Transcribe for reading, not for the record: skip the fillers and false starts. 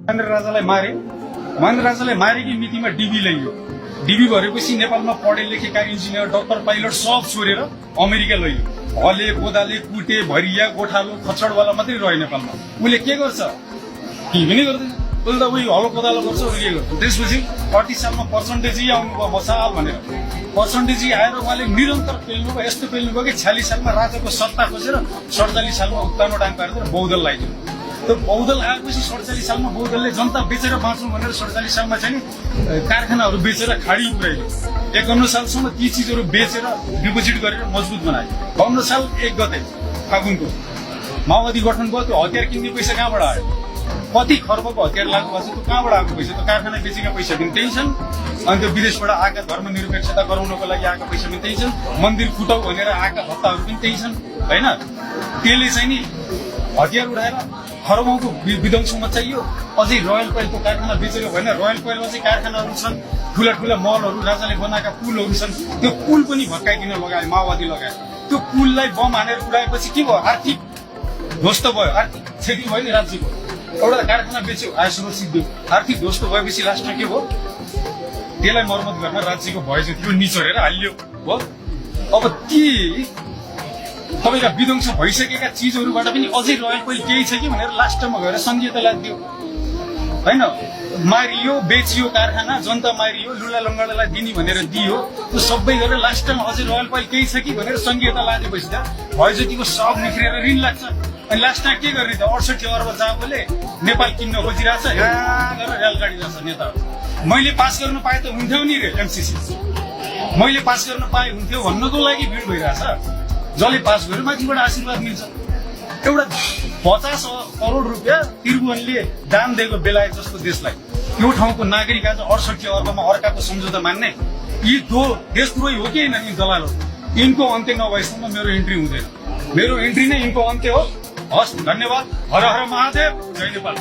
महेन्द्र राजालाई मारे। महेन्द्र राजालाई मारेकी मितिमा डिबी लैयो। डिबी भरेपछि नेपालमा पढे लेखेका इन्जिनियर, डाक्टर, पाइलट सब छोडेर अमेरिका लैयो। हले कोदाले कुटे भरिया गोठालो खच्चडवाला मात्रै रह्यो नेपालमा। उसले के गर्छ? केही पनि गर्दैन। उसले त उही हलो कोदालो गर्छ, उसले के गर्छ? त्यसपछि 30 सालमा पर्सेन्टेजै आउनुभयो मसाल भनेर। पर्सेन्टेजै आएर उहाँले निरन्तर पेल्नुभयो। यस्तो पेल्नुभयो कि 46 सालमा राजाको सत्ता खोजेर 47 सालमा उत्तानो डाङ पारेर बहुदल लगाइदियो। त्यो बहुदल आएपछि 47 सालमा बहुदलले जनता बेचेर बाँच्नु भनेर 47 सालमा चाहिँ कारखानाहरू बेचेर खाडी पुर्याइदियो। 51 सालसम्म ती चिजहरू बेचेर डिपोजिट गरेर मजबुत बनायो। 52 साल 1 गते फागुनको माओवादी गठन भयो। त्यो हतियार किन्ने पैसा कहाँबाट आयो? कति खर्बको हतियार लाग्नु भएको छ? त्यो कहाँबाट आएको पैसा? त्यो कारखाना बेचेका पैसा पनि त्यही छन्। अनि त्यो विदेशबाट आएका धर्मनिरपेक्षता गराउनको लागि आएका पैसा पनि त्यही छन्। मन्दिर फुटाउ भनेर आएका भत्ताहरू पनि त्यही छन्, होइन? त्यसले चाहिँ नि हतियार उडाएर खरबौँको विध्वंस मचाइयो। अझै रोयल कोइलको कारखाना बेचेको भएन। रोयल कोइलमा चाहिँ कारखानाहरू छन्, ठुला ठुला मलहरू, राजाले बनाएका पुलहरू छन्। त्यो पुल पनि भत्काइदिन लगायो माओवादी लगायो। त्यो पुललाई बम हानेर उडाएपछि के भयो? आर्थिक ध्वस्त भयो, आर्थिक क्षति भयो नि राज्यको। एउटा कारखाना बेच्यो, आय स्रोत सिद्धियो। आर्थिक ध्वस्त भएपछि लास्टमा के भयो? त्यसलाई मर्मत गर्न राज्यको भए चाहिँ त्यो निचोरेर हालियो हो। अब ती तपाईँका विध्वंस भइसकेका चिजहरूबाट पनि अझै रोयल कोइल केही छ कि भनेर लास्टमा गएर संघीयता लाग्दियो, होइन? मारियो, बेचियो कारखाना, जनता मारियो, लुला लङ्गडालाई दिने भनेर दियो। त्यो सबै गरेर लास्टमा अझै रोयल कोइल केही छ कि भनेर संघीयता लागेपछि त भयो जतिको सब निख्रेर ऋण लाग्छ। अनि लास्टमा के गर्ने त? 68 अर्ब जाबोले नेपाल किन्न खोजिरहेछ, यहाँ गरेर रेलगाडी जान्छ नेताहरू। मैले पास गर्न पाए त हुन्थ्यो नि रे एमसीसी। मैले पास गर्न पाए हुन्थ्यो भन्नको लागि भिड भइरहेछ। जसले पास गर्यो माथिबाट आशीर्वाद मिल्छ। एउटा 50 करोड रुपियाँ त्रिभुवनले दान दिएको बेलायत जस्तो देशलाई त्यो ठाउँको नागरिक आज 68 अर्बमा अर्काको सम्झौता मान्ने? यी देशद्रोही हो कि होइन यी दलालहरू? यिनको अन्त्य नभएसम्म मेरो इन्ट्री हुँदैन। मेरो इन्ट्री नै यिनको अन्त्य हो। हस्, धन्यवाद। हर हर महादेव, जय नेपाल।